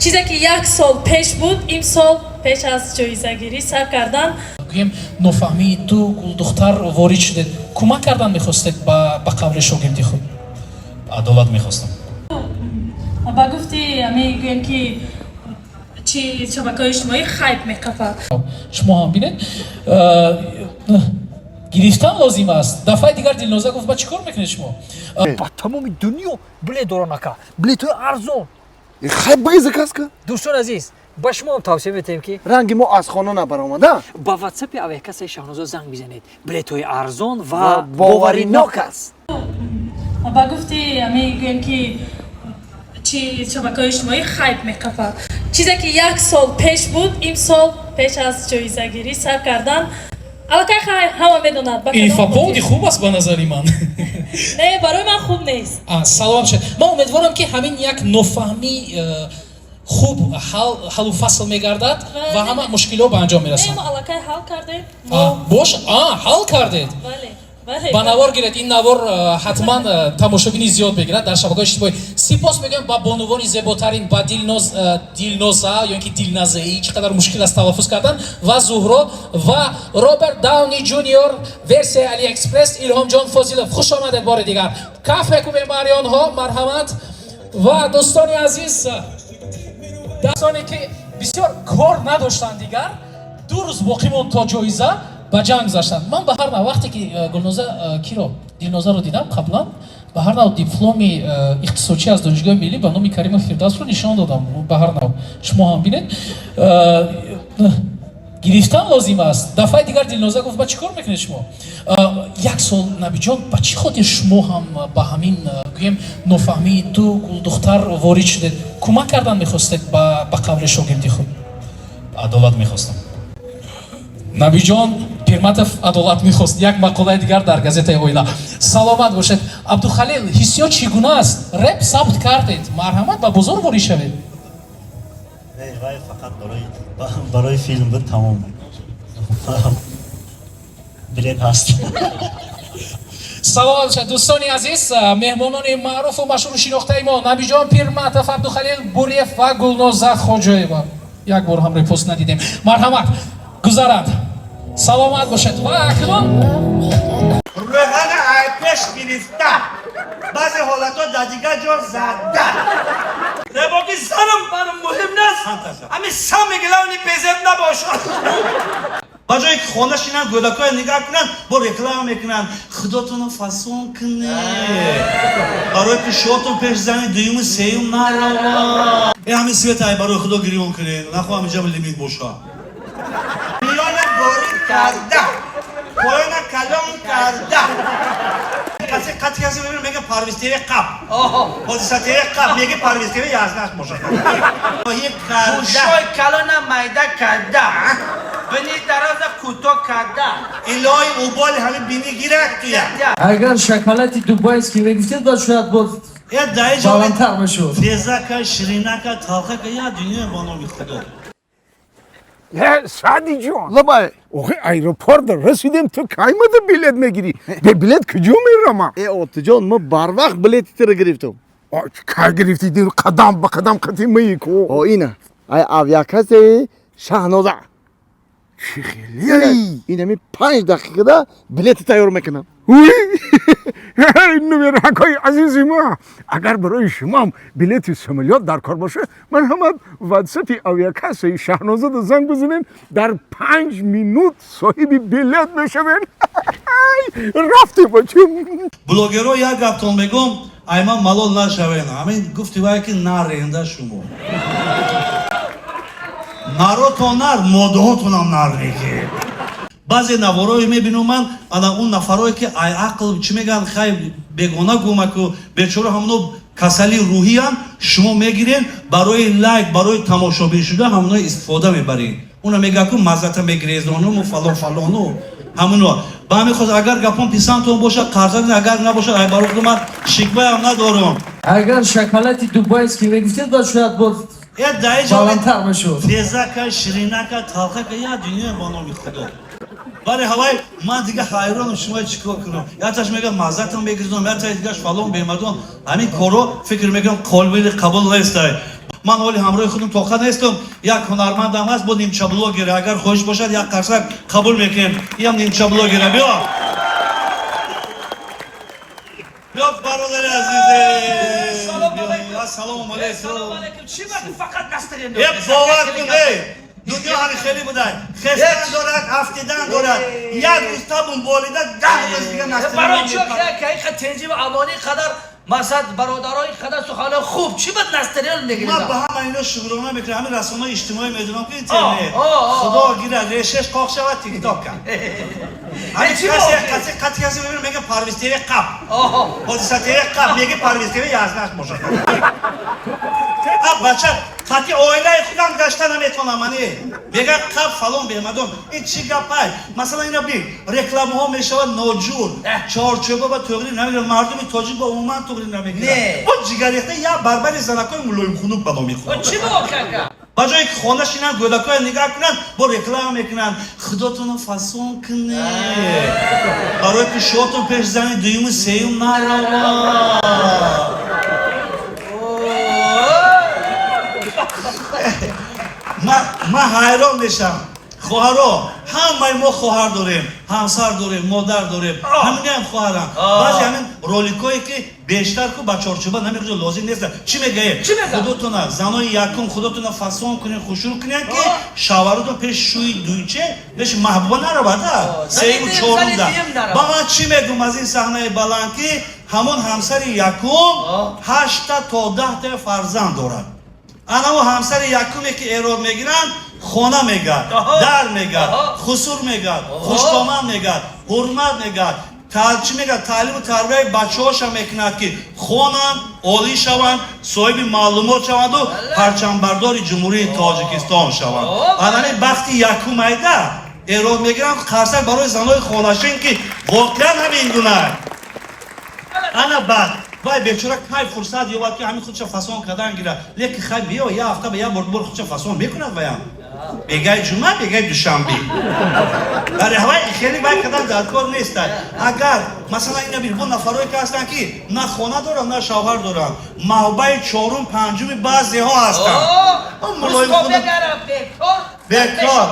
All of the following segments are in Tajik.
Чизе ки як сол пеш буд, имсол пеш аз ҷоизагирӣ сар кардан. Гӯем, нофаҳмии ду гулдухтар ворид шудед, кӯмак кардан мехостед ба қавли шогирди худ? Адолат мехостам. Ба гуфти мегӯем ки чи шабакаҳои иҷтимоӣ хайп мекафад. Шумо ҳам бинед, гирифтан лозим аст. Дафъаи дигар Дилноза гуфт: «Ба чӣ кор мекунед шумо?» Ба тамоми дунё билет доран, ака, билетҳои арзон. Хай, бигӣ, заказ ка. Дӯстони азиз, ба шумо ҳам тавсия метаҳем, ки ранги мо аз хона набаромада. Ба ватсапи авиакассаи Шаҳнозо занг бизанед, билетҳои арзон ва ва боваринок аст. Ба гуфти мегӯем ки чи шабакаҳои иҷтимоӣ хайп мекафад. Чизе ки як сол пеш буд, имсол пеш аз ҷоизагирӣ сар кардан, аллакай хай ҳама медонад ба кадом Инфоповоди хотир. хуб аст ба назари ман. Не, барои ман хуб нест. Саломат шуд. Ман умедворам, ки ҳамин як нофаҳмӣ хуб ҳаллу фасл мегардад ва ҳама мушкилиҳо ба анҷом Не, мерасанд. мо аллакай ҳал кардем. Бош, ҳал кардед. Бале. Ба навор гиред, ин навор ҳатман тамошобини зиёд мегирад дар шабакаҳои иҷтимоӣ. Сипос мегӯям ба бонувони зеботарин, ба Дилноза ё ин ки Дилназаӣ, чӣ қадар мушкил аст талаффуз кардан, ва Зуҳро, ва Роберт Дауни Ҷуниор версияи Алиэкспресс, Илҳомҷон Фозилов. Хуш омадед бори дигар, каф мекубем барои онҳо. Марҳамат. Ва дӯстони азиз, дӯстоне ки бисёр кор надоштанд, дигар 2 рӯз боқӣ монд то ҷоиза, ба ҷанг гузаштанд. Ман ба ҳар нав вақте ки Гулноза, киро, Дилнозаро дидам, қаблан ба ҳар нав дипломи иқтисодчӣ аз Донишгоҳи миллӣ ба номи Каримов Фирдавсро нишон додам. Ба ҳар нав шумо ҳам бинед, гирифтан лозим аст. Дафъаи дигар Дилноза гуфт: «Ба чӣ кор мекунед шумо?» Як сол, Набиҷон, ба чӣ хотир шумо ҳам ба ҳамин, гӯем, нофаҳмии ду гулдухтар ворид шудед, кӯмак кардан мехостед ба қавли шогирди худ? Адолат мехостам. Набиҷон Пирматов адолат мехост. Як мақолаи дигар дар газетаи «Оила». Саломат бошед. Абдухалил, ҳиссиёт чӣ гуна аст? Реп сабт кардед, марҳамат, ба бозор ворид шавед. Не, вай фақат барои филм буд, тамом. Билет ҳаст. Саломат бошед. Дӯстони азиз, меҳмонони маъруфу машҳуру шинохтаи мо: Набиҷон Пирматов, Абдухалил Буриев ва Гулноза Хоҷоева. Як бор ҳам репост надидем. Марҳамат, гузаранд. Саломат бошед. Ва акнун Рӯҳана ай пеш гирифта, баъзе ҳолатҳо дар дигар ҷо зада. Ребоки занам барам муҳим нест. Ҳамин самый главный безеб набошад. Ба ҷое ки хона шинанд, гӯдакҳоя нигаҳ кунанд, бо реклама мекунанд: «Худотонро фасон кунед, барои ки шотон пеш зани дуюму сеюм нарава». Э, ҳамин света ай барои Худо гирён кунед, нахоҳам инҷа лимит боша. Миёна борид карда, поёна калон карда. Касе қати касе мебинад, мега Парвизтв қаб, Ҳодисатв қаб, мега Парвизтв язнаш бошад. Карда. Гӯшои калона майда карда, бини дароза кӯтоҳ карда. Илоҳи уболи ҳамин бини гирак туя. Агар шоколади дубайский мегуфтед, баъд шояд боз Э, даи. баландтар мешуд. Тезака, ширинака, талхака, я дунё, ба номи Худо. Саъди ҷон. Лабай. Охи, аэропорт расидем, ту каймада билет мегирӣ? Бе билет куҷо мерама? Э, Отиҷон, мо барвақт билети тира гирифтам. Кай гирифтӣ? Қадам ба қадам қати маи ку. О, ина ай авиакассаи Шаҳноза. Чӣ хеле? Ин ҳамин 5 дақиқада билети тайёр мекунам. Нумеракҳои азизи ма, агар барои шумоам билети самолёт дар кор боша, ман ҳама ватсапи авиакассаи Шаҳнозада занг бизанем, дар 5 минут соҳиби билет мешавем. Рафтем, бачам. Блогерҳо, як гаптон мегӯм, ай ман малол нашавен. Ҳамин гуфти вай ки наренда, шумо наротон нар, модаҳотонам нар меки. Баъзе наворое мебинум ман, ана он нафарое ки ай ақл, чӣ мегӯянд, хай, бегона гумаку бечора, ҳамоно касали рӯҳиян. Шумо мегирен, барои лайк, барои тамошобин шуда ҳамоно истифода мебаред. Уна мега ку маззата мегирезонуму фалон фалону ҳамоно. Ба ҳамин хотир, агар гапон писандтон бошад, қарза, агар набошад, ай барои ман шикваям надорам. Агар шоколади дубайский мегуфтед, баъд шояд боз Э, даи. баландтар мешуд. Тезака, ширинака, талхака, я дунё, ба номи Худо. Бале, ҳавай ман дига ҳайронам, шумо чӣ кор кунам? Якташ мега маззатам мегирзонам, якташ дигаш фалон бемадон. Ҳамин корро фикр мекунам, қобили қабул нестай. Ман ҳоли ҳамроҳи худам тоқат нестам. Як ҳунармандам ҳаст, бо нимча блогера. Агар хоҳиш бошад, як қарсак қабул мекунем. Иам нимча блогера. Биё. Биё, бародари азизе. Ассалому алайкум. Чӣ ба фақат настарен? Е, бовар кун, эй. Дунё ҳами хеле будай. Хестан дорад, афтидан дорад. Як рӯз табун болида, 10 рӯз дига настарен. Барои чӣ ки тенҷи ва амонӣ қадар масад бародарои қадар суханои хуб чӣ бад настарен мегиред? Ман ба ҳама ино шукрона мекунам. Ҳамин расонаҳои иҷтимоӣ медонам ки интернет. Худо гирад, решаш қоқ шавад, тикток кан. Ҳамин касе касе қати касе мебинам, мега Парвиз ТВ қап. Ҳодиса ТВ қап, мега Парвиз ТВ язнаш бошад. Бача, қати оилаи худам гашта наметавонам, ани. Мега қап фалон бемадон. Ин чӣ гапай? Масалан, ина бин, рекламаҳо мешавад ноҷур. Чорчӯба ба туғри намегирад, мардуми тоҷик ба умуман туғри намегирад. Бо ҷигаррехта як барбари занакои мулоимхунук бало мехӯрад. Чӣ бо кака? Ба ҷое ки хона шинанд, гӯдакоя нигаҳ кунанд, бо реклама мекунанд. Худотонро фасон кунед. Барои пӯшиҳотон пеш зани дуюму сеюм наравад. Ман ҳайрон мешавам. Хоҳаро, ҳамаи мо хоҳар дорем, ҳамсар дорем, модар дорем, ҳаминаам хоҳарам. Баъзе ҳамин роликое ки бештар ку ба чорчӯба намехӯрад, лозим нест. Чӣ мегӯед? Худотона, занои якум, худотона фасон кунед, хушур кунед, ки шавҳаротон пеш шӯи дуйче, пеш маҳбуба наравад, сеюму чорумда. Ба ман чӣ мегӯм аз ин саҳнаи баланд, ки ҳамон ҳамсари якум 8 то 10 фарзанд дорад. Анамо ҳамсари якуме ки эрод мегиранд, хона мегад, дар мегад, хусур мегад, хуштоман мегад, ҳурмат мегад, чӣ мегад, таълиму тарбияи бачаҳоша мекунад, ки хонанд, олӣ шаванд, соҳиби маълумот шаванду парчамбардори Ҷумҳурии Тоҷикистон шаванд. Анами бахти якум айда эрод мегиранд, қарсак барои занои хонашин, ки воқеан ҳамин гуна. Ана баъд вай бечора кай фурсат ёбад, ки ҳамин худша фасон кардан гирад. Лекин хай биё, як ҳафта ба як бор худша фасон мекунад ваям. Бегай ҷумъа, бегай душанбе. Дар ҳавай хеле вай кардан дар кор нестад. Агар масалан ина бин, бо нафарое ки ҳастанд, ки на хона доранд, на шавҳар доранд, маҳбаи чорум, панҷуми баъзеҳо ҳастанд. Бекор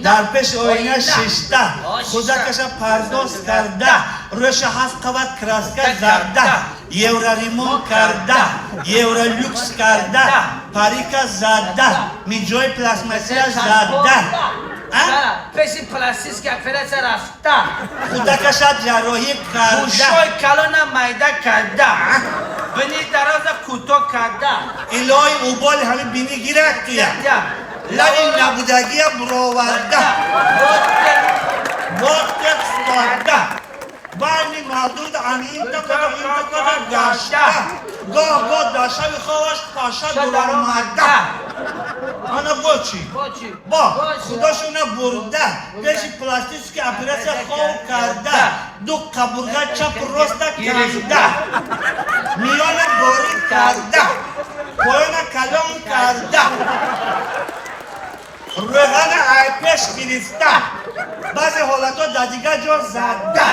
дар пеши оина шишта, худакаша пардоз карда, рӯша 7 қабат краска зарда, евроремонт карда, евролюкс карда, парика зада, миҷои пластмассия зада, пеши пластическая операция рафта, худакаша ҷарроҳӣ карда, гӯшои калона майда карда, бини дароза кӯтоҳ карда, илоҳи уболи ҳамин бини гирак туя, лаби набудагия буроварда, ботек стода, байни мардум анинта када инта када гашта, гоҳ гоҳ дар шаби хобаш паша дуромада. Ана бо чӣ? Бо худошона бурда, пеши пластическая операция хоб карда, ду қабурға чапу роста карда, миёна борик карда, поёна калон карда, рӯғана айпеш гирифта, баъзе ҳолатҳо дар дигар ҷо зада,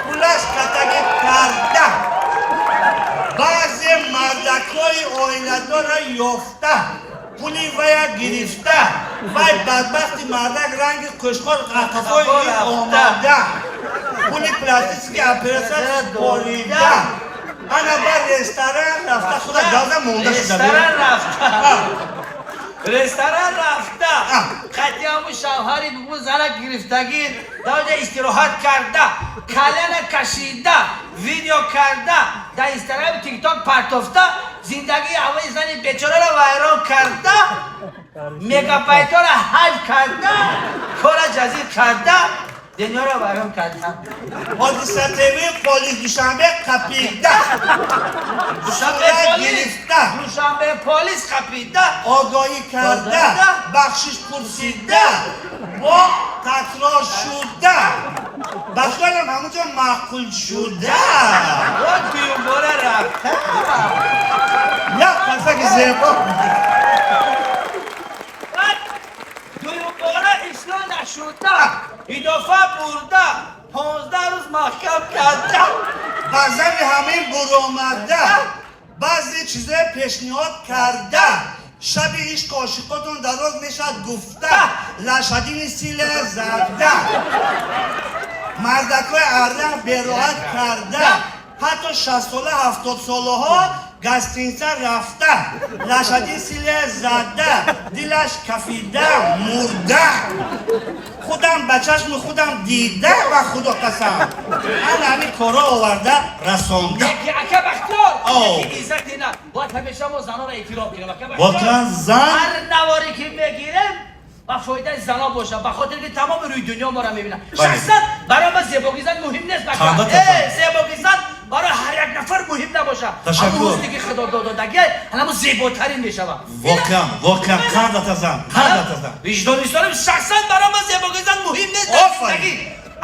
пулаш катагӣ карда, баъзе мардакҳои оиладорра ёфта, пули вая гирифта, вай бадбахти мардак ранги қӯшқор қафои ин омада, пули пластический операция порида, ана ба ресторан рафта, худа газа монда шуда. Ресторан рафта, қати ҳамун шавҳари бубу зана гирифтагӣ даоҷа истироҳат карда, каляна кашида, видео карда, дар инстаграм, тикток партофта, зиндагии аввали зани бечораро вайрон карда, мегабайтҳоро ҳайф карда, кора ҷазир карда, дунёро вайрон карда. Ҳодиса ТВ полис Душанбе қапида, сурат гирифта, Душанбе полис қапида, огоҳӣ карда, бахшиш пурсида, бо такрор шуда, ба хаёлам ҳамунҷо маъқул шуда, бо дуюмбора рафта. Як қарсаки зебо. Дуюмбора ислоҳ нашуда, идофа бурда, 15 рӯз маҳкам карда, ба зани ҳамин буромада, Баъзе чизое пешниҳод карда, шаби ишқу ошиқотон дароз мешавад гуфта, лошадиные силы зада, мардакҳои арра бероҳат карда, ҳатто 60-сола, 70-солаҳо гостиница рафта, лошадиные силы зада, дилаш кафида мурда. Худам ба чашми худам дида, ба Худо қасам, ана ҳамин корро оварда расонда. Яки, ака Бахтиёр, О. яки иззати на бояд ҳамеша мо занонро эътироф кунем, ака Бахтиёр. Воқеан, зан Ҳар наворе ки мегирем, ба фоидаи зано бошад, ба хотире ки тамоми рӯи дунё моро мебинад. Шахсан барои ма зебогии зан муҳим нест, ака. Қанда Э, зебогии зан барои ҳар як нафар муҳим набошад. Ташаккур. Ҳамун ҳусне ки Худо дододагӣ, ҳамун зеботарин мешавад. Воқеан, воқеан, қандата зан, қандата зан. Виҷдонистонам, шахсан барои ма зебогии зан муҳим нест дар Офарин. зиндагӣ.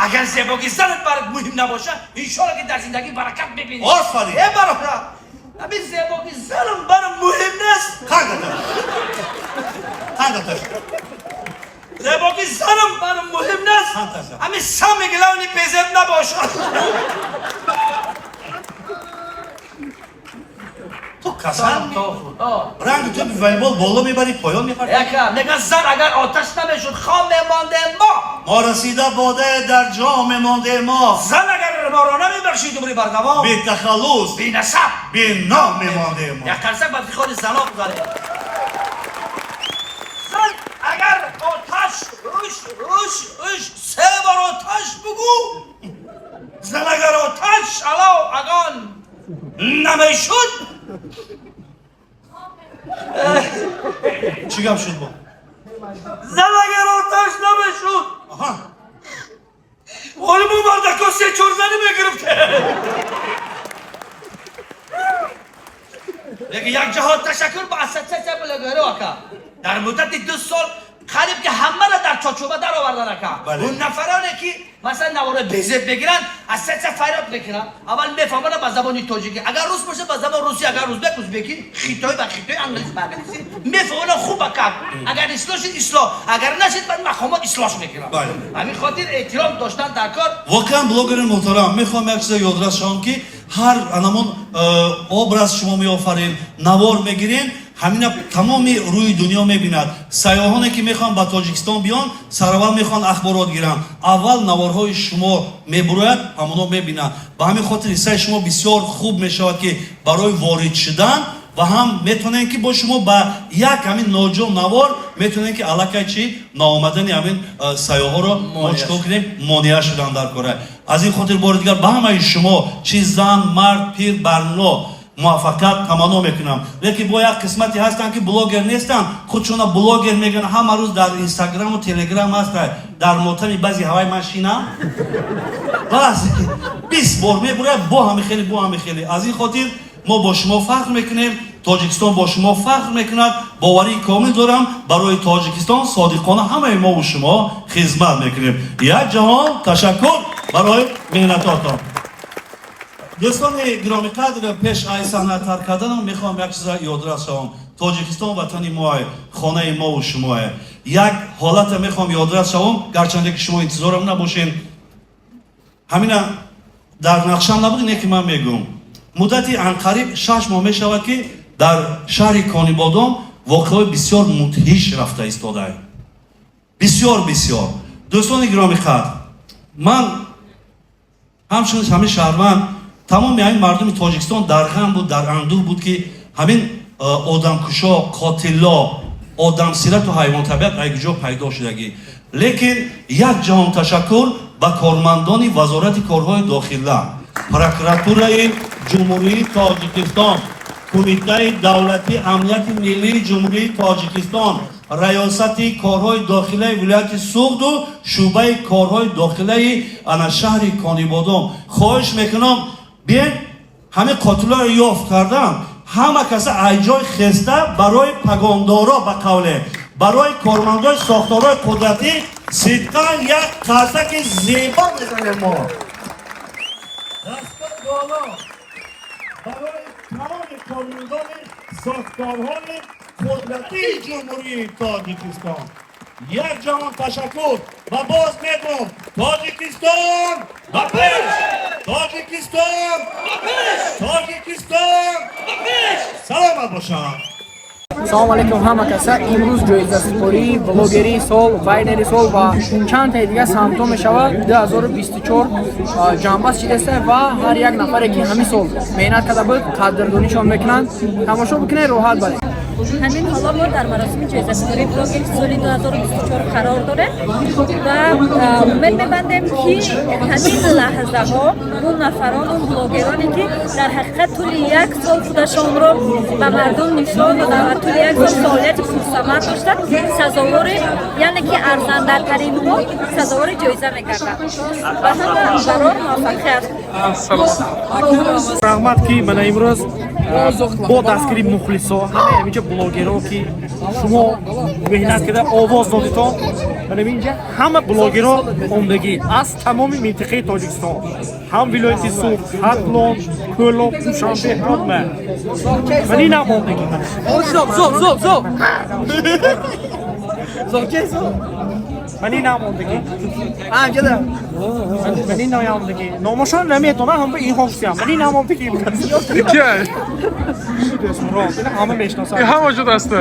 Агар зебогии занат барат муҳим набошад, иншоалло ки дар зиндагӣ баракат мебинӣ. Офарин. Э, бародар, ҳамин зебогии занам барам муҳим нест. Қандата, қандата. Зебогии занам барам муҳим нест. Қандата. Ҳамин самый главный безеб набошад. Ту касал, ранги ту волейбол боло мебарӣ, поён мебарӣ. Яка меган, зан агар оташ намешуд, хом мемондем мо. Мо расида бода дар ҷом мемонде мо. Зан агар моро намебахшид умри бардавом, бетахаллус, бенасаб, беном мемонде мо. Як қарсак ба ифтихори зано бизанем. Зан агар оташ уш уш уш се бор оташ бугӯ, зан агар оташ алав агон намешуд. Чӣ гап шуд бо? Зан агар оташ намешуд, Аҳа. Оли мо мардако се чорзанӣ мегирифтем. Лекин як ҷаҳон ташаккур ба ассотсиатсия блогерҳо, ака. Дар муддати 2 сол қариб ки ҳамаро дар чорчӯба даровардан, ака. Бале. Он нафароне ки масалан наворои безеб мегиранд, ассотсиатсия фарёд мекунад. Аввал мефаҳмонад ба забони тоҷикӣ, агар рус боша, ба забони русӣ, агар узбек, узбекӣ, хитой ба хитой, англис ба англисӣ мефаҳмонад хуб, ака. Агар ислоҳ шид, ислоҳ, агар нашид, баъд мақомот ислоҳш мекунад. Бале. Ҳамин хотир эҳтиром доштан дар кор. Воқеан, блогери муҳтарам, мехоҳам як чиза ёдрас шавам, ки ҳар анамон образ шумо меофарен, навор мегирен, ҳамина тамоми рӯи дунё мебинад. Сайёҳоне ки мехоҳанд ба Тоҷикистон биён, сараввал мехоҳанд ахборот гиранд, аввал наворҳои шумо мебурояд, ҳамоно мебинанд. Ба ҳамин хотир ҳиссаи шумо бисёр хуб мешавад, ки барои ворид шудан ва ҳам метавонем, ки бо шумо ба як ҳамин ноҷо навор метавонем, ки аллакай чи наомадани ҳамин сайёҳоро мо чикор кунем, монеа шудан дар кора. Аз ин хотир бори дигар ба ҳамаи шумо, чи зан, мард, пир, барно, муваффақият таманно мекунам. Лекин бо як қисмате ҳастанд, ки блогер нестанд, худшона блогер мегӯянд, ҳама рӯз дар Инстаграму Телеграм ҳастанд. Дар мотами баъзи ҳавай машина бас 20 бор мебурад, бо ҳами хеле, бо ҳами хеле. Аз ин хотир мо бо шумо фахр мекунем, Тоҷикистон бо шумо фахр мекунад. Боварии комил дорам, барои Тоҷикистон содиқона ҳамаи мову шумо хизмат мекунем. Як ҷаҳон ташаккур барои меҳнатотон. Дӯстони гиромиқадр, пеш ай саҳна тарк карданам мехоҳам як чиза ёдрас шавам. Тоҷикистон ватани моае, хонаи мову шумое. Як ҳолата мехоҳам ёдрас шавам, гарчанде ки шумо интизорам набошен, ҳамина дар нақшам набуд, ине ки ман мегӯм. Муддати анқариб 6 моҳ мешавад, ки дар шаҳри Конибодом воқеаҳои бисёр мудҳиш рафта истодаанд, бисёр, бисёр. Дӯстони гиромиқадр, ман ҳамчун ҳамин шаҳрванд, тамоми ҳамин мардуми Тоҷикистон дар ғам буд, дар андӯҳ буд, ки ҳамин одамкушо, қотилло, одамсирату ҳайвонтабиат ай куҷо пайдо шудагӣ. Лекин як ҷаҳон ташаккур ба кормандони Вазорати корҳои дохила, Прокуратураи Ҷумҳурии Тоҷикистон, Кумитаи давлатии амнияти миллии Ҷумҳурии Тоҷикистон, Раёсати корҳои дохилаи вилояти Суғду шӯъбаи корҳои дохилаи ана шаҳри Конибодом. Хоҳиш мекунам, биен, ҳамин қотилоро ёфт кардан, ҳама каса ай ҷой хеста барои пагондоро, ба қавле барои кормандои сохторҳои қудратӣ сидқан як қарсаки зебо мезанем. Мо даста боло барои тамоми кормандони сохторҳои қудратии Ҷумҳурии Тоҷикистон як ҷаҳон ташаккур ва боз мегӯм: Тоҷикистон ба пеш! Тоҷикистон! Тоҷикистон! Саломат бошад! Салом алейкум ҳама каса. Имрӯз ҷоизасупории блогерии сол, вайнери сол ва чанд таи дигар самтҳо мешавад. 2024 ҷамъбаст шидаста ва ҳар як нафаре ки ҳамин сол меҳнат карда буд, қадрдонишон мекунанд. Тамошо бикунед, роҳат баред. Ҳамин ҳоло мо дар маросими ҷоизасупории блогери соли 2024 қарор дорем ва умед мебандем, ки ҳамин лаҳзаҳо он нафарон, он блогероне, ки дар ҳақиқат тӯли як сол худашонро ба мардум нишон доданд ва тӯли як сол фаъолияти пурсамар доштанд, сазовори, яъне ки арзандатаринҳо сазовори ҷоиза мегарданд. Ба ҳама барор муваффақият. Раҳмат, ки мана имрӯз бо дастгирии мухлисо, ҳамаи ҳаминҷа блогерҳо, ки шумо меҳнат карда овоз додитон, мана инҷа ҳама блогерҳо омдагӣ аз тамоми минтиқаи Тоҷикистон, ҳам вилояти Суғд, Хатлон, Кӯлоб, Душанбе, ҳама ман инам омдагӣ. Зоб, зоб, зоб, зоб, зоб, ке зоб. Ман инам омдагӣ, ман инам омдагӣ, номошон наметонам, ҳама инҳо шудям, ман инам омдагӣ. Кия? Ҳама мешиносанд. Ҳама шудаста.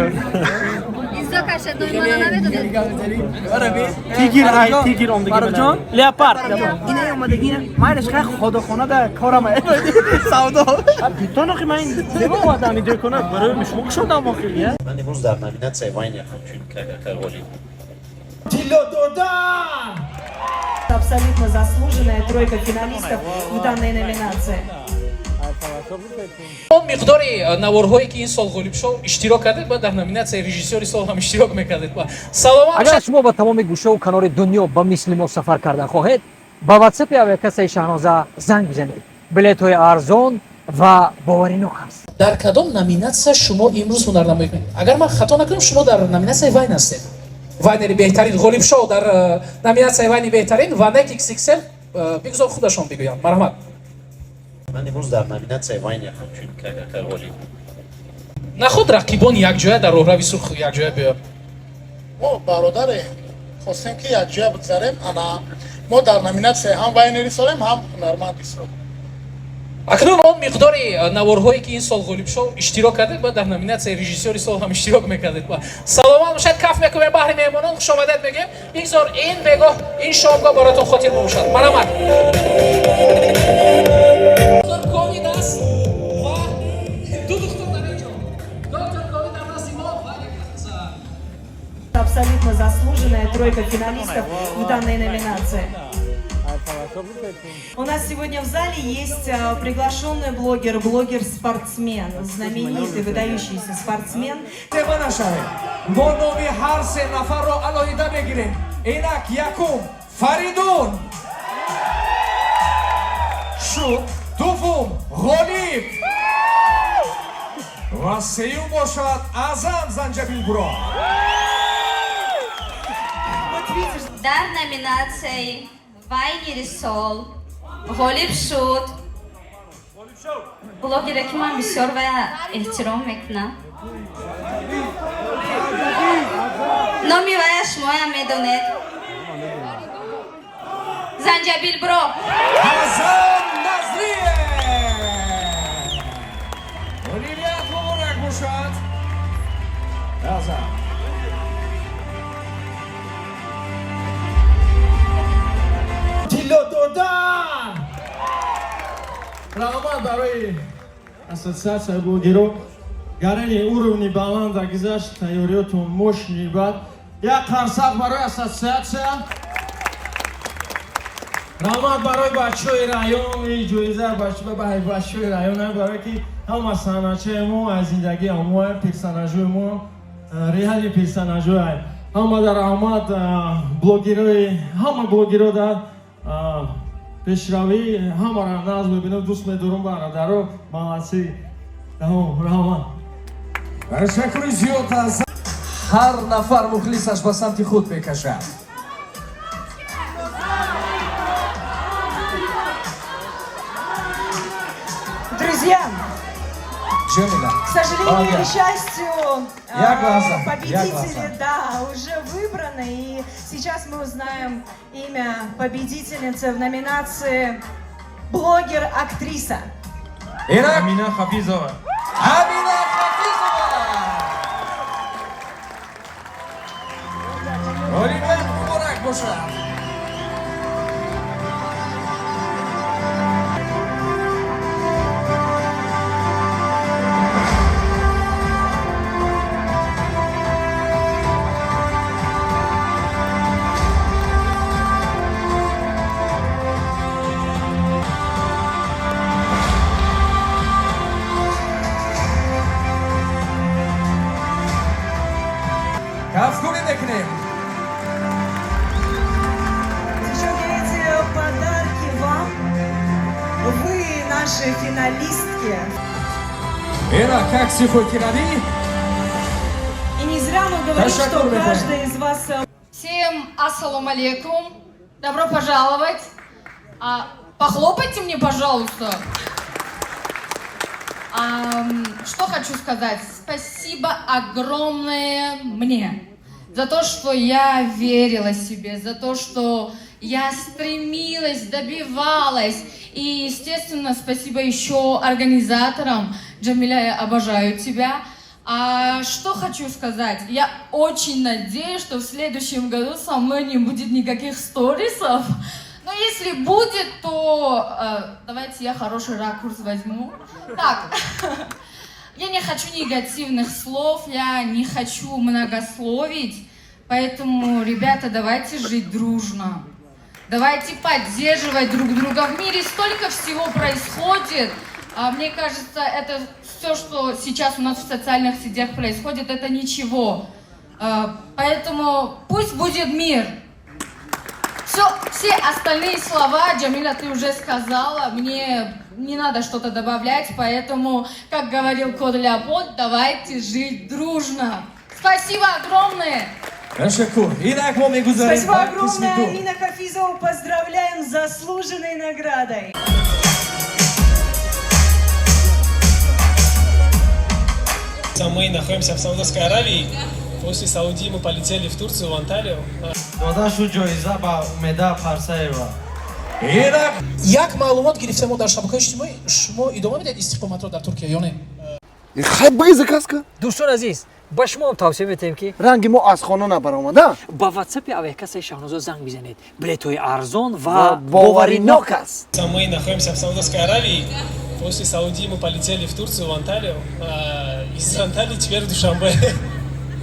Тигр, ай тигр омдагӣ. Фаррухҷон. Леопард. Ина омадагӣ, майлаш, хай, ходохона да корам савдо. То нохи ман зебо омадам иҷо кона барои шумо кушодам охир. Ман имрӯз дар номинатсияи вайнер ҳамчун ғолиб. Тилло додан. Абсолютно заслуженная тройка финалистов в данной номинации. Он миқдори наворҳое, ки ин сол Ғолибшоу иштирок кардед, бояд дар номинатсияи режиссёри сол ҳам иштирок мекардед. Саломат. Агар шумо ба тамоми гӯшаву канори дунё ба мисли мо сафар кардан хоҳед, ба ватсапи авиакассаи Шаҳноза занг бизанед. Билетҳои арзон ва боваринок аст. Дар кадом номинатсия шумо имрӯз ҳунарнамоӣ кунед? Агар ман хато накунам, шумо дар номинатсияи вайн ҳастед, вайнери беҳтарин. Ғолибшоу дар номинатсияи вайни беҳтарин ва Нек XXL, бигзор худашон бигӯянд. Марҳамат. Ман имрӯз дар номинатсияи вайнер ҳамчун ғолиб. Наход рақибон якҷоя дар роҳрави сурх якҷоя биёяд? Мо бародаре хостем, ки якҷоя бигзарем. Ана мо дар номинатсияи ҳам вайнери солем, ҳам ҳунарманди сол. Акнун он миқдори наворҳое, ки ин сол Ғолибшоу иштирок кардед, бояд дар номинатсияи режиссёри сол ҳам иштирок мекардед. Саломат бошад. Каф мекунем баҳри меҳмонон, хушомадед мегӯем. Бигзор ин бегоҳ, ин шомгоҳ бароятон хотир бошад. Марҳамат. Доктор Ковид аст ва ду духтур дар инҷо, доктор Ковид дар назди мо ва як аз Абсолютно заслуженная тройка финалистов в данной номинации. У нас сегодня в зале есть приглашенный блогер, блогер-спортсмен, знаменитый, выдающийся спортсмен. Зеба нашавем, мо номи ҳар се нафарро алоҳида мегирем. Инак, якум Фаридун шуд, дуввум Ғолиб ва сеюм бошад Аъзам Занҷабилбуро. Дар номинатсияи вайнери сол ғолиб шуд блогере, ки ман бисёр ва эҳтиром мекунам. Номи вая шумоям медонед. Занҷабил Бро. Аъзам Назриев, ғолибият муборак бошад, Аъзам. Тилло додан. Раҳмат барои ассотсиатсияи блогерон. Гарани уровни баланда гузашт, тайёриётон мощный. Бад як қарсак барои ассотсиатсия. Раҳмат барои бачаҳои район. Ҷоиза бачаҳои район, барое ки ҳама санъатчаи мо аз зиндагии мо, персонажои мо, реальный персонажои ҳама. Дар раҳмат блогерои, ҳама блогеро дар пешравӣ ҳамаро нағз мебинам, дӯст медорам. Бародаро, молодцы, раҳмат. Ташаккури зиёд. Аз ҳар нафар мухлисаш ба самти худ мекашад. Друзья, Джамиля. к сожалению или счастью, Я глаза, я победители, глаза. Да, уже выбраны. И сейчас мы узнаем имя победительницы в номинации Блогер-актриса. Амина Хафизова. Амина Хафизова! Ғолибият муборак бошад! Кафкунӣ мекунем. Девчонки, эти подарки вам. Вы наши финалистки. Инак акси хотиравӣ. И не зря мы говорим, что Ташаккур мекунем. Каждая из вас Всем ассалому алейкум. Добро пожаловать. Похлопайте мне, пожалуйста. Что хочу сказать. Спасибо огромное мне за то, что я верила себе, за то, что я стремилась, добивалась. И, естественно, спасибо еще организаторам. Джамиля, я обожаю тебя. А что хочу сказать? Я очень надеюсь, что в следующем году со мной не будет никаких сторисов. Но если будет, то давайте я хороший ракурс возьму. Так, я не хочу негативных слов, я не хочу многословить. Поэтому, ребята, давайте жить дружно. Давайте поддерживать друг друга. В мире столько всего происходит. Мне кажется, это все, что сейчас у нас в социальных сетях происходит, это ничего. Поэтому пусть будет мир. Все остальные слова, Джамиля, ты уже сказала, мне не надо что-то добавлять, поэтому, как говорил кот Леопольд, давайте жить дружно. Спасибо огромное! Ташаккур. Инак мо мегузарем Спасибо ба огромное, қисми ду. Амина Хафизова. Поздравляем с заслуженной наградой. Мы находимся в Саудовской Аравии. После Саудии мы полетели в Турцию, в Анталию. Дода шуд ҷоиза ба Умеда Парсаева. Инак Як маълумот гирифтем мо дар шабакаҳои иҷтимоӣ, шумо идома медиҳед истиқоматро дар Туркия ё не? Хай, бигӣ, заказ ка. Дӯстон азиз, ба шумо тавсия метаҳем, ки ранги мо аз хона набаромада ба ватсапи авиакассаи Шаҳнозо занг бизанед. Билетҳои арзон ва ва боваринок аст. Мы находимся в Саудовской Аравии. После Саудии мы полетели в Турцию, в Анталию. Из Анталии теперь в Душанбе.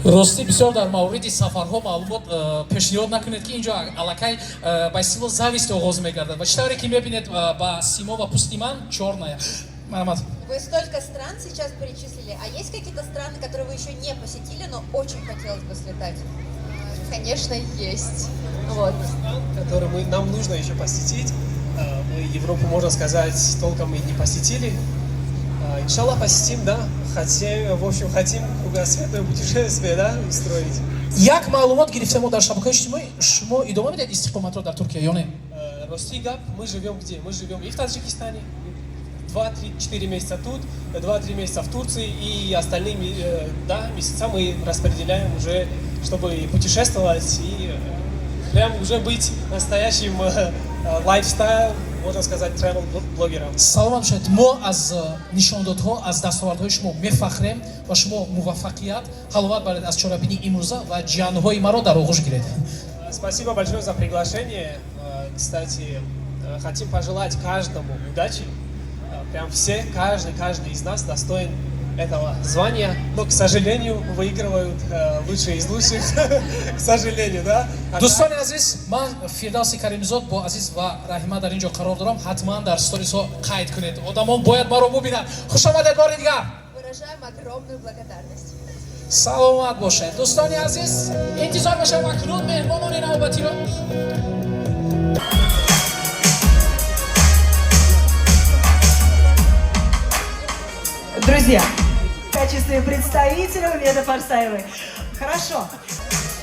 Ростӣ, бисёр дар мавриди сафарҳо маълумот пешниҳод накунед, ки инҷо аллакай ба истилоҳ зависть оғоз мегардад ва чӣ тавре ки мебинед, ба симо ва пусти ман чёрная. Марҳамат. Вы столько стран сейчас перечислили. А есть какие-то страны, которые вы еще не посетили, но очень хотелось бы слетать? Конечно, есть. Вот. Который нам нужно еще посетить. Мы Европу, можно сказать, толком и не посетили. Иншаллах, посетим, да. Хотим, в общем, хотим кругосветное путешествие, да, устроить. Як маълумот гирифтем мо дар шабакаҳои иҷтимоӣ, шумо идома медиҳед истиқоматро дар Туркия ё не? Рости гап, мы живем где? Мы живем и в Таджикистане, 2, 3, 4 месяца тут, 2-3 месяца в Турции, и остальные да, месяца мы распределяем уже, чтобы путешествовать и прям уже быть настоящим lifestyle, можно сказать, travel блогером. Саломат бошед. Мо аз нишондодҳо, аз дастовардҳои шумо мефахрем ва шумо муваффақият, ҳаловат баред аз чорабинии имрӯза ва ҷиянҳои маро дар оғӯш гиред. Спасибо большое за приглашение. Кстати, хотим пожелать каждому удачи. Прям все, каждый, каждый из нас достоин этого звания, но, к сожалению, выигрывают лучшие из лучших, к сожалению, да? Дӯстони азиз, ман Фирдавси Каримзод бо Азиз ва Раҳима дар ин ҷо қарор дорам. Ҳатман дар сторисҳо қайд кунед, одамон бояд маро бубинанд. Хушомадед бори дигар. Выражаем огромную благодарность. Саломат бошед. Дӯстони азиз, интизор мешавем акнун меҳмонони навбатиро. Друзья, в качестве представителя Умеда Парсаевой. Хорошо.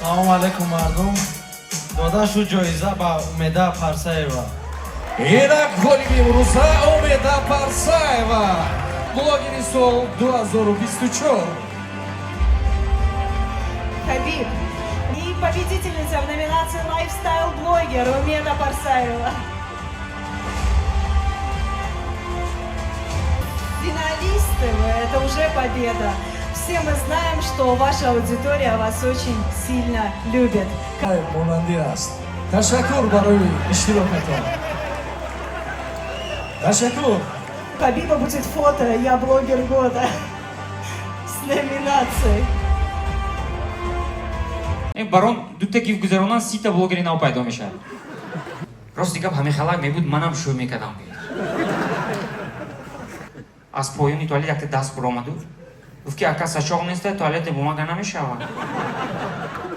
Салому алайкум, мардум. Дода шуд ҷоиза ба Умеда Парсаева. Инак ғолиби имрӯза Умеда Парсаева, блогери сол 2024. Хабиб. И победительница в номинации «Lifestyle блогер» Умеда Парсаева. Финалисты вы, это уже победа. Все мы знаем, что ваша аудитория вас очень сильно любит. Монандӣ аст. Ташаккур барои иштирокатон, ташаккур. Хабиба будет фото «Я блогер года» с номинацией. Барон дута гиф гузаронан, 30-та блогери нав пайдо мешавад. Рости гап, ҳамин халак мебуд, манам шӯ мекардам. Аз поёни туалет якта даст буромаду гуфт, ки ака, сачоқ неста, туалете бумага намешавад.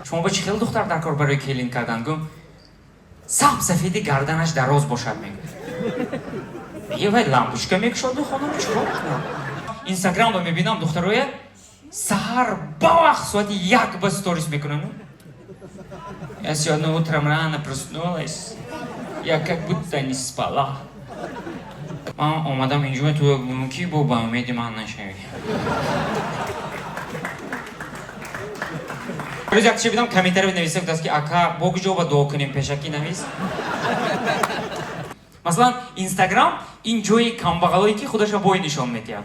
Шумо ба чӣ хел духтар дар кор барои келин кардан? Гум, саб сафеди, гарданаш дароз бошад, мегӯяд. Е, вай лампочка мекушоду, хонум чикор мекунад? Инстаграмро мебинам, духтароя саҳар ба вақт соати 1 ба сторис мекунанд: «Я сегодня утром рано проснулась, я как будто не спала». Ман омадам инҷо, ту ки бо ба умеди ман нашавӣ. Рӯз як чиз бидам, комментарий нависта будааст, ки ака, бо куҷо ба дуо кунем, пешакӣ навис. Масалан, Инстаграм ин ҷои камбағалое, ки худаша бой нишон медиҳад.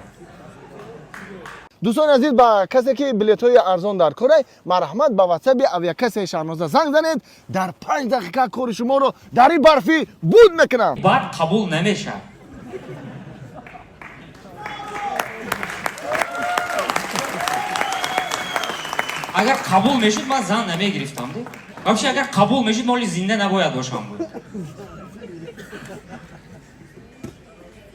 Дӯстони азиз, ба касе ки билетҳои арзон дар корай, марҳамат, ба ватсаби авиакассаи Шаҳноза занг занед. Дар 5 дақиқа кори шуморо дар ин барфӣ буд мекунам. Баъд қабул намешавад. Агар қабул мешуд, ман зан намегирифтам. Де вообще, агар қабул мешуд, моли зинда набояд бошам буд.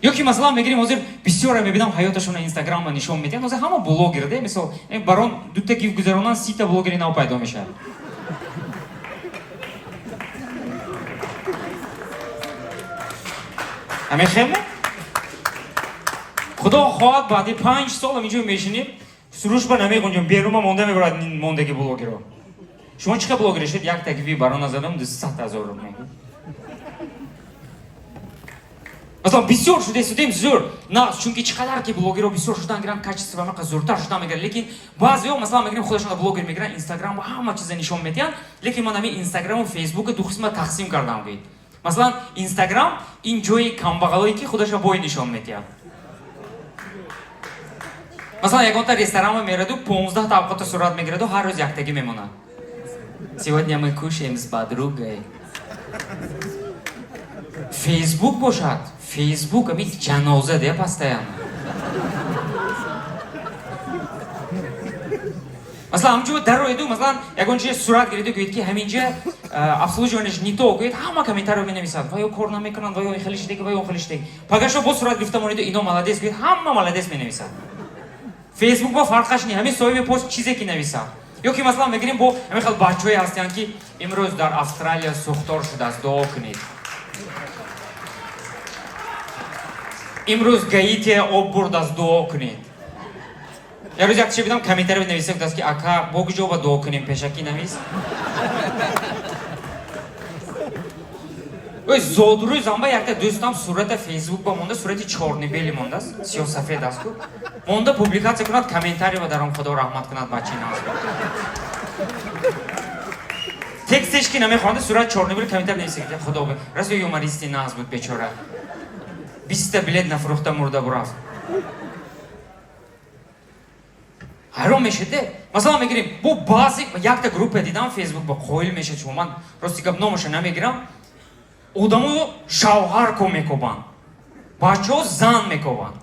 Ё ки масалан мегирем, ҳозир бисёре мебинам, ҳаёташонро Инстаграмма нишон медиҳанд. Ҳозир ҳама блогер де. Мисол, барон дута гиф гузаронан, 30-та блогери нав пайдо мешавад. Ҳамин худо хоҳад, баъди 5 сол инҷо мешинем, сурушба намеғунҷам, берума монда мебарад мондаги блогеро. Шумо чӣ хел блогер шуд? Як тагиви барона задам, 200 000 рубл мегӯ. Масалан, бисёр шуда истодем, зӯр на, чунки чӣ қадар ки блогерро бисёр шудан гиранд, качество мақа зӯртар шудан мегирад. Лекин баъзеҳо, масалан, мегирем, худашонро блогер мегиранд, Инстаграм ҳама чиза нишон медиҳанд. Лекин ман ҳамин Инстаграму Фейсбука ду қисма тақсим кардам. Гӯед, масалан, Инстаграм ин ҷои камбағалое, ки худаша бой нишон медиҳад. Масалан, ягонта ресторанма мераду, 15-та авқота сурат мегираду, ҳар рӯз яктагӣ мемонад: «Сегодня мы кушаем с подругой». Фейсбук бошад, Фейсбук ами ҷаноза де, постоянно. Масалан, ҳамҷо дароеду, масалан, ягон чизе сурат гириду, гӯед, ки ҳаминҷа обслуживание ш не то, гӯед, ҳама комментарио менависад: ва ё кор намекунанд, ва ё хеле шидеги, ва ё хеле шидеги. Пагашо боз сурат гирифта монеду, ино молодец, гӯед, ҳама молодец менависад. Фейсбук бо фарқаш не, ҳамин соҳиби пост чизе ки нависад. Ё ки масалан мегирем, бо ҳамин хел бачаҳое ҳастанд, ки имрӯз дар Австралия сӯхтор шудааст, дуо кунед, имрӯз Гаития об бурдааст, дуо кунед. Як рӯз як чизе бидам, комментарио нависта будааст, ки ака, бо куҷо ба дуо кунем, пешакӣ навис. Ой, зодрӯзам ба якта дӯстам сурата Фейсбук ба монда, сурати чёрно-белый мондааст, сиёсафед аст ку монда, публикация кунад, комментарий ба даром: «Худо раҳмат кунад, бачаи наз». Текстеш ки намехонда, сурат чёрно-белый, комментарий нависта: «Худо расо, юмористи наз буд, бечора, 20-та билет нафурӯхта мурда бурафт». Ҳайрон мешед. Масалан, мегирем, бо баъзе якта группа дидам Фейсбук ба, қоил мешед шумо. Ман рости гап номаша намегирам. Одамо шавҳар ко мекобанд, бачаҳо зан мекобанд.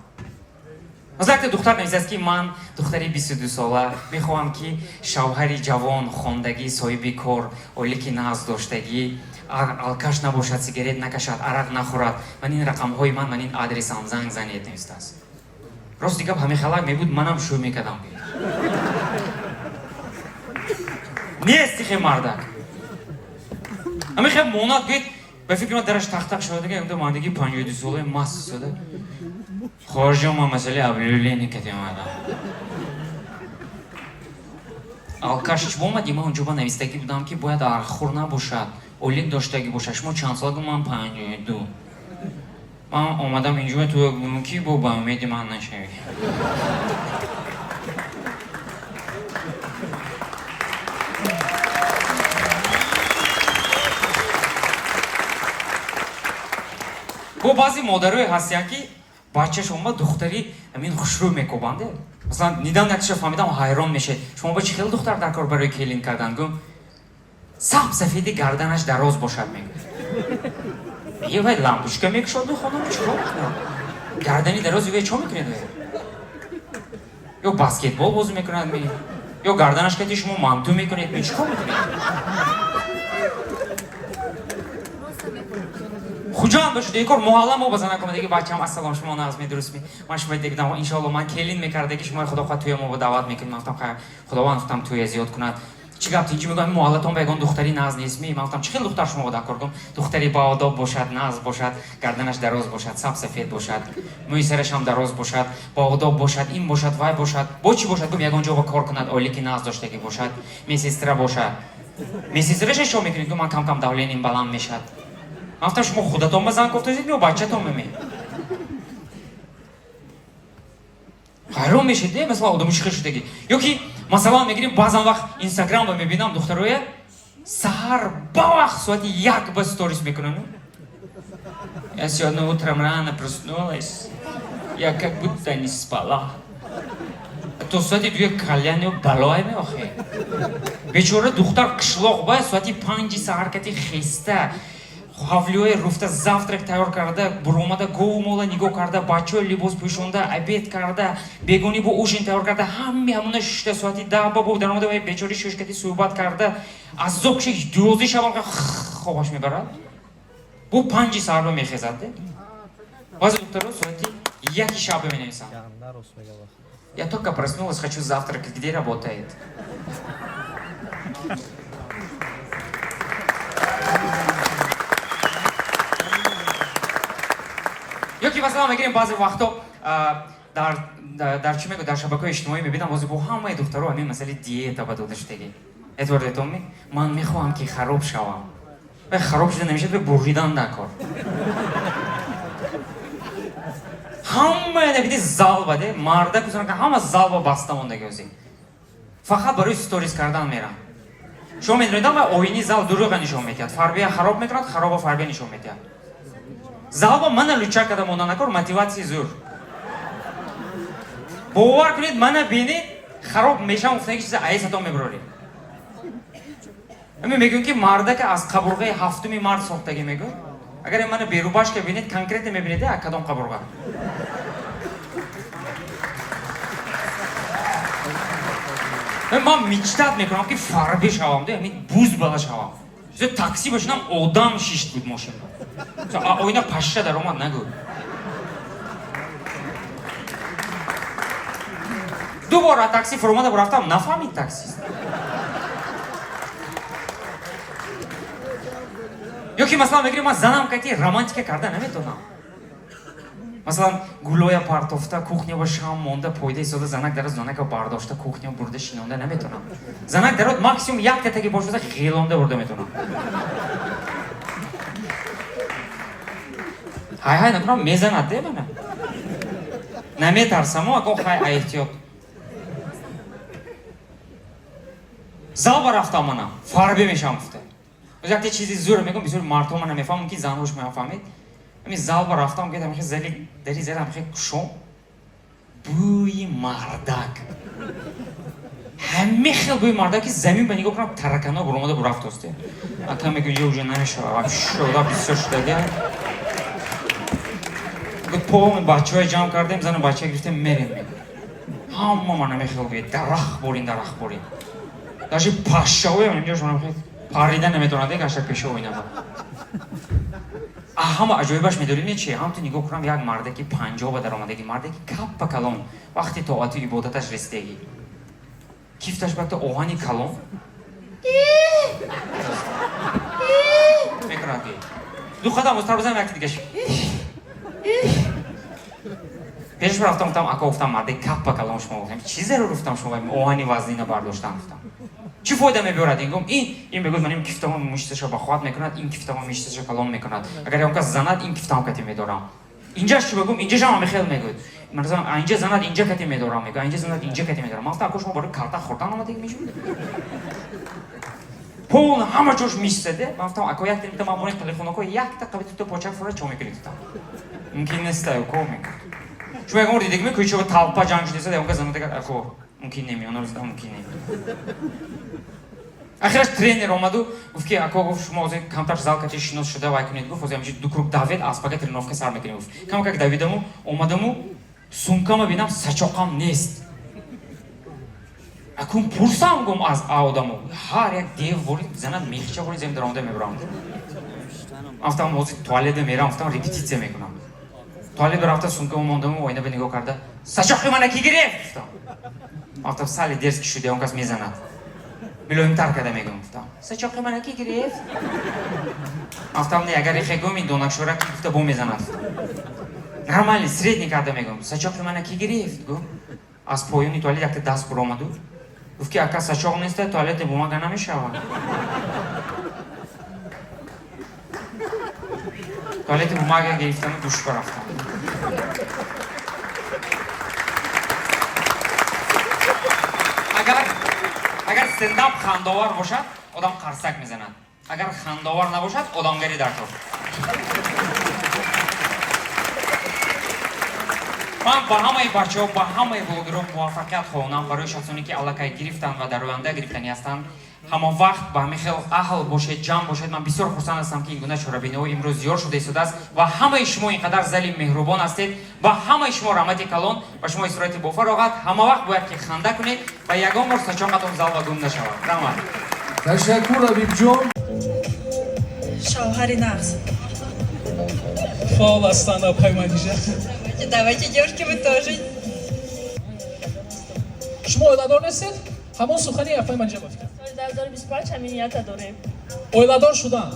Масалан, якта духтар нависааст, ки ман духтари 22-сола мехоҳам, ки шавҳари ҷавон, хондагӣ, соҳиби кор, оилаки нағз доштагӣ, алкаш набошад, сигарет накашад, арақ нахӯрад. Ман ин рақамҳои ман, ман ин адресам, занг занед, навистааст. Рости гап, ҳамин халак мебуд, манам шӯ мекардам. Нест ихе мардак ҳамин хел монад, гӯед, ба фикри ман дараш тақтақ шудага, ягонта мардиги 52-солаи маст истода: «Хоҳарҷон, ман масъалаи объявление кати омадам». Алкаш чӣ омадӣ? Ман онҷо ба навистагӣ будам, ки бояд арақхӯр набошад, ойлик доштагӣ бошад. Шумо чанд сола? Ман 52. Ман омадам инҷо, ту ки бо ба умеди ман нашавӣ. Бо баъзе модарое ҳастиянд, ки бачашон ба духтари Ҳамин хушрӯ мекобанде. Масалан, нидам якташа фаҳмидам, ҳайрон мешед. Шумо ба чӣ хел духтар дар кор барои келин кардан? Гум, саб сафеди гарданаш дароз бошад, мегӯяд. Е, вай лампочка мекушод хонум, чӣ кор мекунад? Гардани дароз вай чо мекунед? Ё баскетбол бозӣ мекунад ми? Ё гарданаш кати шумо манту мекунед ми? Чӣ кор мекунед? Хуҷанд бошед, ин кор муҳалла мо ба занак омадаги бачам, ассалом, шумо нағз дурустми? Ман шумо дигдам, иншоалло ман келин мекардаги, шумо худо хоҳад тӯя мо ба даъват мекунед. Ман гуфтам, хайр, Худованд гуфтам тӯя зиёд кунад. Чӣ гап тинҷи мегӯям, муҳаллатон ба ягон духтари нағз нестми? Ман гуфтам, чӣ хел духтар шумо дар кор? Гум, духтари баодоб бошад, нағз бошад, гарданаш дароз бошад, саб сафед бошад, мӯи сараш ҳам дароз бошад, баодоб бошад, ин бошад, вай бошад, бо чӣ бошад? Гум, ягон ҷо ба кор кунад, ойлики нағз доштагӣ бошад, медсестра бошад. Медсестраша чо мекунед? Гум, ман кам кам давлениям баланд мешавад. Ман гуфтам, шумо худатон ба зан кофтазед ё бачатон меме? Ҳайрон мешед, э, масалан, одами чӣ хел шудагӣ. Ё ки масалан мегирем, баъзан вақт Инстаграмро мебинам, духтароя саҳар ба вақт соати 1 ба сторис мекунанд. Я сегодня утром рано проснулась, я как будто не спала. То соати 2 кальян балое меохе. Бечора духтар қишлоқ ба соати 5 саҳар кати хеста, ҳавлиҳои руфта, завтрак тайёр карда, буромада, гову мола нигоҳ карда, бачаҳои либос пӯшонда, обед карда, бегонӣ бо ужин тайёр карда, ҳами ҳамона шишта, соати 10 ба бо даромада, ва бечори шӯшкати суҳбат карда, азоб каши, 12 шабам хобаш мебарад. Бу 5 саҳарба мехезад. Баъзе духтаро соати 1 шаба менависанд. Я только проснулась, хочу завтракать, где работает? Ё ки масалан мегирем, баъзе вақто дар чӣ мегӯ, дар шабакаҳои иҷтимоӣ мебинам, ҳозир бо ҳамаи духтаро ҳамин масъалаи диета ба дода шудагӣ. Эътибор додетонми? Ман мехоҳам ки хароб шавам. Вай хароб шуда намешавад, вай буридан дар кор. Ҳамаи набиди зал баде, марда кузана, ҳама зал ба баста мондаги ҳозир. Фақат барои сторис кардан мерам. Шумо медонед, вай оини зал дурӯға нишон медиҳад. Фарбия хароб мекунад, хароба фарбия нишон медиҳад. Залба мана луча када монда накор, мотиватсия зур. Бовар кунед, мана бинед, хароб мешавам гуфтаги чиза айсатон мебароред. Ами мегӯем ки мардака аз қабурғаи ҳафтуми мард сохтагӣ мегӯ. Агар мана берубашка бинед, конкретно мебинед, а кадом қабурға. Ман мечтать мекунам ки фарбе шавам, ами буз бала шавам. Такси бошинам, одам шишт буд мошинба. Оина пашша даромад нагӯ. Ду бор аз такси фуромада рафтам, нафаҳмид таксист. Ё ки масалан мегирем, ман занам кати романтика карда наметонам. Масалан, гулоя партофта, кухня ба шам монда, пойда истода, занак дароз, занака бардошта, кухня бурда шинонда наметонам. Занак дароз максимум як татаги бошада ғелонда бурда метонам. Ҳай ҳай накунам, мезанад де мана. Наметарсамо, ако хай эҳтиёт. Зал ба рафтам мана, фарбе мешавам гуфта. Якте чизи зур мегӯм, бисёр мардҳо мана мефаҳмам, мумкин занҳош мефаҳмед. Ҳамин зал ба рафтам, гӯяд, ҳамин зали дари зали ҳамин кушом, бӯи мардак. Ҳамин хел бӯи мардак ки замин ба нигоҳ кунам, таракано буромада бурафтосте. Ака мегӯ, ё уже намешава, шуда бисёр шудаги. Гӯяд, полный бачаҳое ҷамъ кардем, зану бача гирифтем, мерем мегӯ. Ҳама ман ҳамин хел гӯяд, дарахт борин, дарахт борин. Даже пашшаҳоям инҷо шумо парида наметавонад, гаша пешо оинама. Ҳама аҷоибаш медонед чи? Ҳам ту нигоҳ кунам, як мардаки 50 ба даромадаги, мардаки каппа калон, вақти тоату ибодаташ расидагӣ. Кифташ ба оҳани калон мекунад ки. Ду қадам устар бизанам, якти дигаш. Пешаш рафтам, гуфтам, ака, гуфтам, мардаки каппа калон шумо, гуфтам, чӣ зарур, гуфтам, шумо оҳани вазнина бардоштан, гуфтам. Чӣ фоида мебиёрад ин? Гум, ин мегӯяд, ман ин кифтамо мушташа ба хоҳат мекунад, ин кифтамо мушташа калон мекунад. Агар он кас занад, ин кифтамо кати медорам. Инҷаш чӣ бигӯм, инҷашам ҳам хел мегӯяд. Масалан, инҷа занад, инҷа кати медорам, мегӯяд, инҷа занад, инҷа кати медорам. Ман гуфтам, ака, шумо барои карта хӯрдан омадагӣ мешавед? Пол ҳама ҷош мисаде. Ман гуфтам, ака, якта мита ман бони қалихонако, якта қаби тута почак фура чо мекунед, гуфтам. Мумкин нест, ко мекунад. Шумо ягон бор дидегими, кӯча толпа ҷанг шудеса, ягон кас занада ако мумкин неми, онро зада мумкин неми. Ахираш тренер омаду гуфт, ки ако, гуфт, шумо ҳозир камтар зал кати шинос шуда вай кунед, гуфт, ҳозир ҳамчи ду круг давед, аспага тренировка сар мекунем, гуфт. Камакак давидаму омадаму сумкама бинам, сачоқам нест. Акун пурсам, гум, аз одамо ҳар як дев ворид занад, мехча ворид зем даромада мебарам. Афтам, ҳозир туалета мерам, афтам, репетитсия мекунам. Туалет рафта, сумкамо мондаму оина ба нигоҳ карда, сачоқи мана ки гирифт, гуфтам. Афтам, сали дерзкий шуде, он кас мезанад, милоимтар карда мегӯм, гуфтам, сачоқи мана ки гирифт? Афтам, не, агар ихе гӯм, ин донакшора ки гуфта бо мезанад. Нормальный, средний карда мегӯм, сачоқи мана ки гирифт? Гум, аз поёни туалет якта даст буромаду гуфт, ки ака, сачоқ неста, туалете бумага намешавад. Туалети бумага гирифтану душ рафтам. Агар стендап хандовар бошад, одам қарсак мезанад, агар хандовар набошад, одамгарӣ дар кор. Ман ба ҳамаи бачаҳо, ба ҳамаи блогерҳо муваффақият хоҳонам. Барои шахсоне, ки аллакай гирифтанд ва дар оянда гирифтанӣ ҳастанд, ҳама вақт ба ҳамин хел аҳл бошед, ҷамъ бошед. Ман бисёр хурсанд ҳастам, ки ин гуна чорабиниҳо имрӯз зиёд шуда истодааст ва ҳамаи шумо ин қадар зали меҳрубон ҳастед. Ба ҳамаи шумо раҳмати калон, ба шумо истироҳати бофароғат. Ҳама вақт бояд ки ханда кунед ва ягон бор сачоқатон залва гум нашавад. Раҳмат. Ташаккур, Ҳабибҷон. Шавҳари нағз. Фаъол ҳастанд апай Манижа. Давайте, девушки, вы тоже. Шумо оиладор нестед? Ҳамон сухани апай Манижа ба фикр. Соли 2025 ҳамин нията дорем. Оиладор шудан.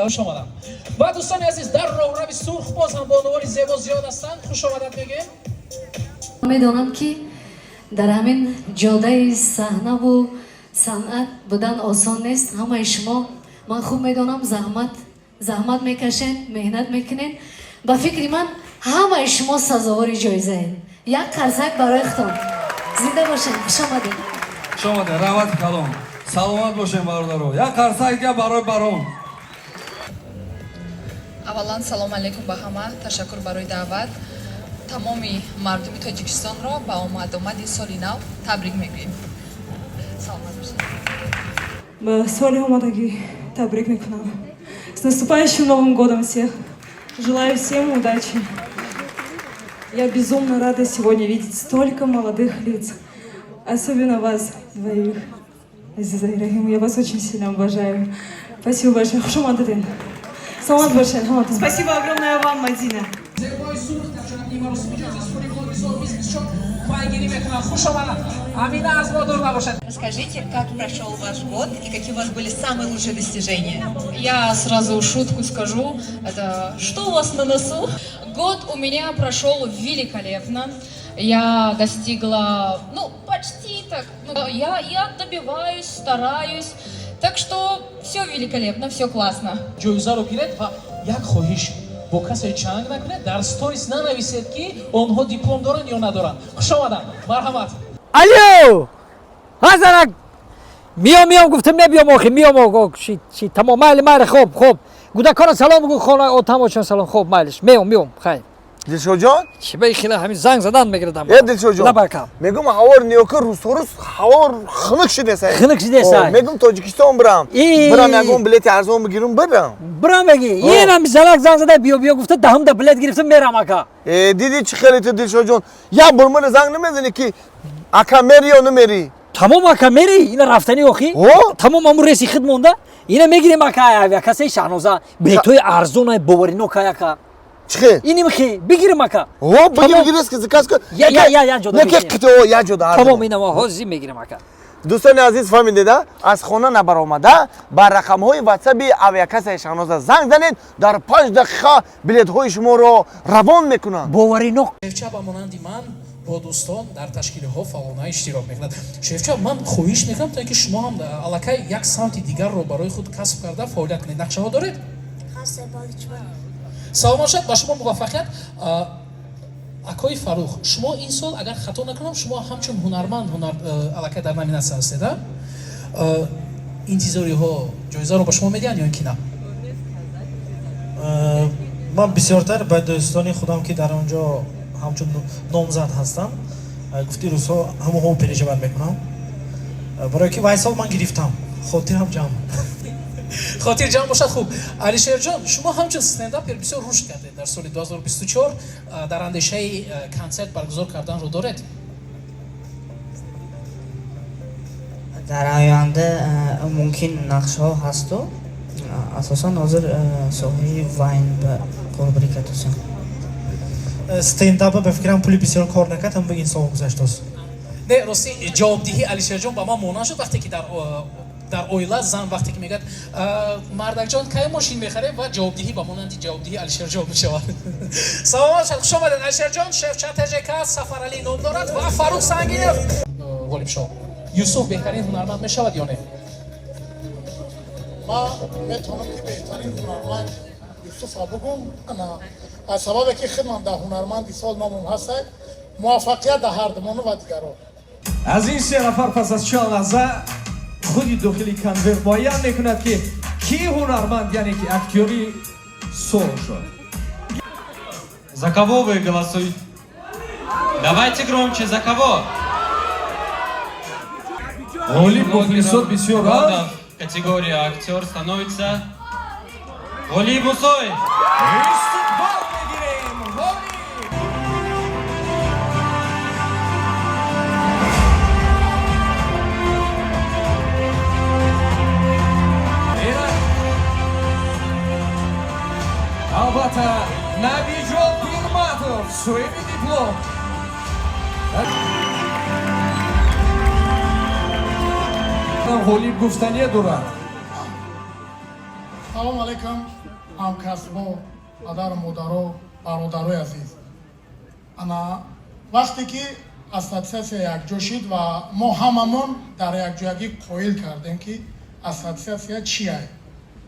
Хуш омадам. Ва дӯстони азиз, дар роҳрави сурх боз ҳам бонувони зебо зиёд ҳастанд. Хуш омадад мегӯем. Медонам, ки дар ҳамин ҷодаи саҳнаву санъат будан осон нест. Ҳамаи шумо, ман хуб медонам, заҳмат мекашед, меҳнат мекунед. Ба фикри ман, ҳамаи шумо сазовори ҷоизаед. Як қарсак барои худтон. Зинда бошед, хуш омадед. Хуш омадед, раҳмати калон, саломат бошем, бародаро. Як қарсак дига барои Баром. Аввалан, салом алейкум ба ҳама, ташаккур барои даъват. Тамоми мардуми Тоҷикистонро ба омадомади соли нав табрик мегӯем. Саломат бошед. Ба соли омадагӣ табрик мекунам. С наступающим Новым годом всех! Желаю всем удачи. Я безумно рада сегодня видеть столько молодых лиц. Особенно вас двоих. Азиза и Рахим, я вас очень сильно обожаю. Спасибо большое. Хуш омадед. Саломат бошед. Спасибо огромное вам, Мадина. Зебои сурх дар чорабинии маросими ҷоизасупории блогери сол 2024 пайгирӣ мекунанд. Хуш омаданд. Амина аз мо дур набошад. Расскажите, как прошел ваш год и какие у вас были самые лучшие достижения? Я сразу шутку скажу. Это что у вас на носу? Год у меня прошел великолепно. Я достигла, ну, почти так. Ну, я добиваюсь, стараюсь. Так что все великолепно, все классно. Ҷоизаро гиред ва як хоҳиш: бо касе чанг накунед, дар сторис нанависед, ки онҳо диплом доранд ё надоранд. Хуш омаданд, марҳамат. Алло, ҳазарак, миём, миём, гуфтам, мебиём охи, миём. Чи, тамом, майли, майли, хоб, хоб, гудакона салом бигӯ, хона отамошон салом. Хоб, майлиш, меом, меом, хайр. Дилшодҷон. Чи ба хела ҳамин занг задан мегирдам? Э, Дилшодҷон. Лабакам. Мегум, ҳаво ниёка, рӯзторӯз ҳаво хунук шидеса. Хунук шидеса. Мегум, Тоҷикистон бирам. Бирам, ягон билети арзон бигирам, бирам. Бирам меги? Инам занак занг зада, биё, биё гуфта, даҳумда билет гирифтам, мерам, ака. Э, диди, чӣ хеле ту, Дилшодҷон, як бор мана занг намезани, ки ака, мери ё намери? Тамом, ака, мери, ина рафтани охи. Тамом, аму реси худ монда. Ина мегирем, ака, авиакассаи Шаҳноза. Билетҳои арзона, боваринока, ака. Чихе? Иним хи, бигирим, ака. О, бигир, бигир, заказ кун. Я, я, я, я ҷода. Не, ки қито, я ҷода. Тамом, ина мо ҳозир мегирем, ака. Дӯстони азиз, фаҳмидеда, аз хона набаромада ба рақамҳои ватсаби авиакассаи Шаҳноза занг занед, дар 5 дақиқа билетҳои шуморо равон мекунанд. Боваринок. Шевча ба монанди ман бо дӯстон дар ташкилиҳо фаъолона иштирок мекунад. Шевча, ман хоҳиш мекунам, то ин ки шумо ҳам аллакай як самти дигарро барои худ касб карда фаъолият кунед. Нақшаҳо доред? Саломат шад, ба шумо муваффақият. Акои Фаррух, шумо ин сол, агар хато накунам, шумо ҳамчун ҳунарманд ҳунар аллакай дар номинатсия ҳастед, а интизориҳо ҷоизаро ба шумо медиҳанд ё ин ки на? Ман бисёртар ба дӯстони худам, ки дар он ҷо Ҳамчун номзад ҳастам, гуфти рӯзҳо ҳамоҳо переживать мекунам, барое ки вай сол ман гирифтам, хотирам ҷамъ. Хотир ҷамъ бошад, хуб. Алишерҷон, шумо ҳамчун стендапер бисёр рушд кардед дар соли 2024. Дар андешаи консерт баргузор карданро доред? Дар оянда мумкин, нақшаҳо ҳасту, асосан ҳозир соҳаи вайн ба корбарӣ кардасам. Стендапа, ба фикрам, пули бисёр кор накард, ҳам ба инсон гузаштааст. Не, рости, ҷавобдиҳии Алишерҷон ба ман монанд шуд, вақте ки дар оила зан вақте ки мегӯяд: «Мардакҷон, кай мошин мехарем?» Ва ҷавобдиҳӣ ба монанди ҷавобдиҳии Алишерҷон мешавад. Саломат бошад, хуш омадед, Алишерҷон. Шефча ТЖК Сафаралӣ ном дорад ва Фаррух Сангинов ғолиб шо. Юсуф беҳтарин ҳунарманд мешавад ё не? Ман метавонам ки беҳтарин ҳунарманд Юсуфа бугум, ана аз сабабе ки хидмам дар ҳунарманди сол номам ҳаста. Муваффақият дар ҳардумону ва дигаро. Аз ин се нафар пас аз чанд лаҳза худи дохили конверт муайян мекунад, ки кӣ ҳунарманд, яъне ки актёри сол шуд. За кого вы голосуете? Давайте громче, за кого? Ғолиб, мухлисот бисёр. Года в категории актер становится Ғолиб Мусоев. Истиқбол мегирем, Ғолиб! Инак, албатта, Набиҷон Пирматов соҳиби диплом. Ғолиб гуфтание дорад. Салому алайкум, ҳамкасбо, падару модаро, бародарои азиз. Ана вақте ки ассотсиатсия якҷо шид ва мо ҳамамон дар якҷоягӣ қоил кардем, ки ассотсиатсия чия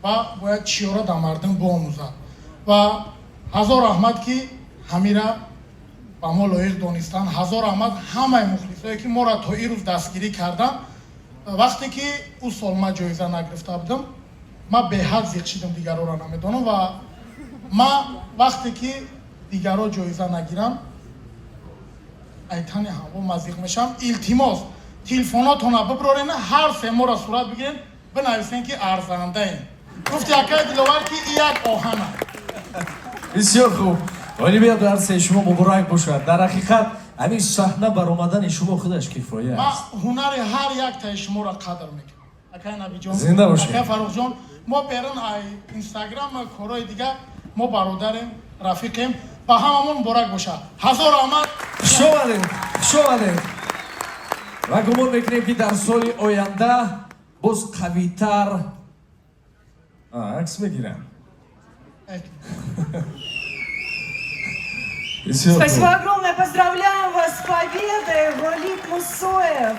ва бояд чиёро дар мардум биомӯзад, ва ҳазор раҳмат, ки ҳамира ба мо лоиқ донистанд. Ҳазор раҳмат ҳамаи мухлисое, ки моро то ин рӯз дастгирӣ карданд. Вақте ки ӯ сол ман ҷоиза нагирифта будам, ман беҳад зиқ шидам, дигароро намедонам. Ва ман вақте ки дигаро ҷоиза нагирам, айтани ҳаво ман зиқ мешавам. Илтимос, телефонотона биброрен, ҳар се моро сурат бигирен, бинависен, ки арзандаем. Гуфти акай Диловар, ки и як оҳана. Бисёр хуб, ғолибият дар се шумо муборак бошад. Дар ҳақиқат, ҳамин саҳна баромадани шумо худаш кифоя Ман аст. Ҳунари ҳар яктаи шуморо қадр мекунам, акай Набиҷон. Зинда бошед. Акай Фаррухҷон, мо берун ай Инстаграм, корҳои дигар, мо бародарем, рафиқем. Ба ҳамамон муборак бошад, ҳазор раҳмат. Хуш омадед, хуш омадед ва гумон мекунем, ки дар соли оянда боз қавитар акс мегирам. Бисёр хуб. Спасибо огромное, поздравляем вас с победой, Голиб Мусоев.